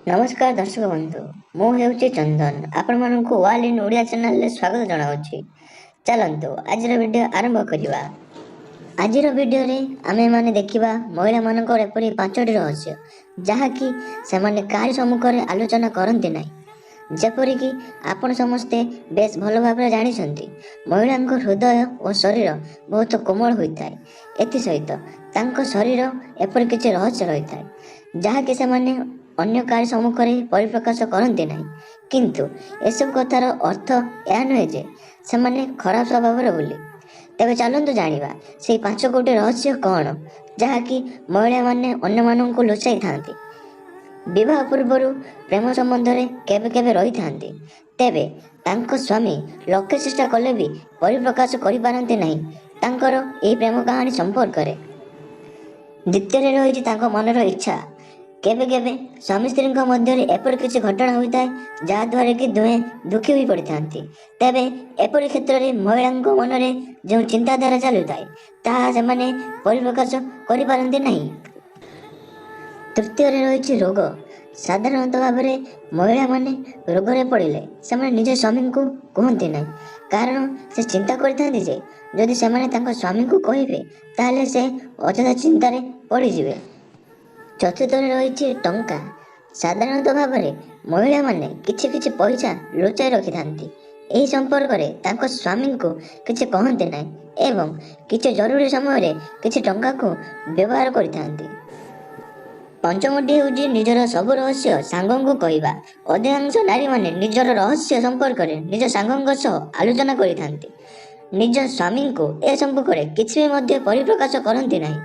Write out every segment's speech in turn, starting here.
ନମସ୍କାର ଦର୍ଶକ ବନ୍ଧୁ, ମୁଁ ହେଉଛି ଚନ୍ଦନ। ଆପଣମାନଙ୍କୁ ୱାର୍ଲଡ ଇନ୍ ଓଡ଼ିଆ ଚ୍ୟାନେଲରେ ସ୍ୱାଗତ ଜଣାଉଛି। ଚାଲନ୍ତୁ, ଆଜିର ଭିଡ଼ିଓ ଆରମ୍ଭ କରିବା। ଆଜିର ଭିଡ଼ିଓରେ ଆମେମାନେ ଦେଖିବା ମହିଳାମାନଙ୍କର ଏପରି ପାଞ୍ଚଟି ରହସ୍ୟ, ଯାହାକି ସେମାନେ କାହାରି ସମ୍ମୁଖରେ ଆଲୋଚନା କରନ୍ତି ନାହିଁ। ଯେପରିକି ଆପଣ ସମସ୍ତେ ବେଶ ଭଲ ଭାବରେ ଜାଣିଛନ୍ତି, ମହିଳାଙ୍କ ହୃଦୟ ଓ ଶରୀର ବହୁତ କୋମଳ ହୋଇଥାଏ। ଏଥିସହିତ ତାଙ୍କ ଶରୀର ଏପରି କିଛି ରହସ୍ୟ ରହିଥାଏ, ଯାହାକି ସେମାନେ ଅନ୍ୟ କାହାରି ସମ୍ମୁଖରେ ପରିପ୍ରକାଶ କରନ୍ତି ନାହିଁ। କିନ୍ତୁ ଏସବୁ କଥାର ଅର୍ଥ ଏହା ନୁହେଁ ଯେ ସେମାନେ ଖରାପ ସ୍ୱଭାବର ବୋଲି। ତେବେ ଚାଲନ୍ତୁ ଜାଣିବା ସେଇ ପାଞ୍ଚ ଗୋଟି ରହସ୍ୟ କ'ଣ, ଯାହାକି ମହିଳାମାନେ ଅନ୍ୟମାନଙ୍କୁ ଲୁଚାଇଥାନ୍ତି। ବିବାହ ପୂର୍ବରୁ ପ୍ରେମ ସମ୍ବନ୍ଧରେ କେବେ କେବେ ରହିଥାନ୍ତି। ତେବେ ତାଙ୍କ ସ୍ୱାମୀ ଲକ୍ଷେ ଚେଷ୍ଟା କଲେ ବି ପରିପ୍ରକାଶ କରିପାରନ୍ତି ନାହିଁ ତାଙ୍କର ଏହି ପ୍ରେମ କାହାଣୀ ସମ୍ପର୍କରେ। ଦ୍ୱିତୀୟରେ ରହିଛି ତାଙ୍କ ମନର ଇଚ୍ଛା। କେବେ କେବେ ସ୍ୱାମୀ ସ୍ତ୍ରୀଙ୍କ ମଧ୍ୟରେ ଏପରି କିଛି ଘଟଣା ହୋଇଥାଏ, ଯାହାଦ୍ୱାରା କି ଦୁହେଁ ଦୁଃଖୀ ହୋଇ ପଡ଼ିଥାନ୍ତି। ତେବେ ଏପରି କ୍ଷେତ୍ରରେ ମହିଳାଙ୍କ ମନରେ ଯେଉଁ ଚିନ୍ତାଧାରା ଚାଲୁଥାଏ, ତାହା ସେମାନେ ପରିପ୍ରକାଶ କରିପାରନ୍ତି ନାହିଁ। ତୃତୀୟରେ ରହିଛି ରୋଗ। ସାଧାରଣତଃ ଭାବରେ ମହିଳାମାନେ ରୋଗରେ ପଡ଼ିଲେ ସେମାନେ ନିଜ ସ୍ୱାମୀଙ୍କୁ କୁହନ୍ତି ନାହିଁ, କାରଣ ସେ ଚିନ୍ତା କରିଥାନ୍ତି ଯେ ଯଦି ସେମାନେ ତାଙ୍କ ସ୍ୱାମୀଙ୍କୁ କହିବେ, ତାହେଲେ ସେ ଅଯଥା ଚିନ୍ତାରେ ପଡ଼ିଯିବେ। ଚତୁର୍ଥରେ ରହିଛି ଟଙ୍କା। ସାଧାରଣତଃ ଭାବରେ ମହିଳାମାନେ କିଛି କିଛି ପଇସା ଲୁଚାଇ ରଖିଥାନ୍ତି। ଏହି ସମ୍ପର୍କରେ ତାଙ୍କ ସ୍ୱାମୀଙ୍କୁ କିଛି କହନ୍ତି ନାହିଁ ଏବଂ କିଛି ଜରୁରୀ ସମୟରେ କିଛି ଟଙ୍କାକୁ ବ୍ୟବହାର କରିଥାନ୍ତି। ପଞ୍ଚମଟି ହେଉଛି ନିଜର ସବୁ ରହସ୍ୟ ସାଙ୍ଗଙ୍କୁ କହିବା। ଅଧିକାଂଶ ନାରୀମାନେ ନିଜର ରହସ୍ୟ ସମ୍ପର୍କରେ ନିଜ ସାଙ୍ଗଙ୍କ ସହ ଆଲୋଚନା କରିଥାନ୍ତି। ନିଜ ସ୍ୱାମୀଙ୍କୁ ଏ ସମ୍ପର୍କରେ କିଛି ବି ମଧ୍ୟ ପରିପ୍ରକାଶ କରନ୍ତି ନାହିଁ।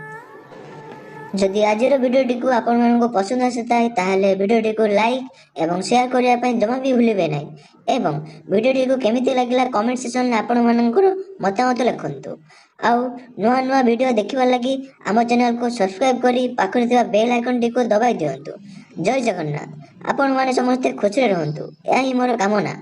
ଯଦି ଆଜିର ଭିଡ଼ିଓଟିକୁ ଆପଣମାନଙ୍କୁ ପସନ୍ଦ ଆସିଥାଏ, ତାହେଲେ ଭିଡ଼ିଓଟିକୁ ଲାଇକ୍ ଏବଂ ସେୟାର କରିବା ପାଇଁ ଜମା ବି ଭୁଲିବେ ନାହିଁ ଏବଂ ଭିଡ଼ିଓଟିକୁ କେମିତି ଲାଗିଲା କମେଣ୍ଟ ସେକ୍ସନରେ ଆପଣମାନଙ୍କର ମତାମତ ଲେଖନ୍ତୁ। ଆଉ ନୂଆ ନୂଆ ଭିଡ଼ିଓ ଦେଖିବା ଲାଗି ଆମ ଚ୍ୟାନେଲକୁ ସବସ୍କ୍ରାଇବ୍ କରି ପାଖରେ ଥିବା ବେଲ୍ ଆଇକନ୍ଟିକୁ ଦବାଇ ଦିଅନ୍ତୁ। ଜୟ ଜଗନ୍ନାଥ। ଆପଣମାନେ ସମସ୍ତେ ଖୁସିରେ ରୁହନ୍ତୁ, ଏହା ହିଁ ମୋର କାମନା।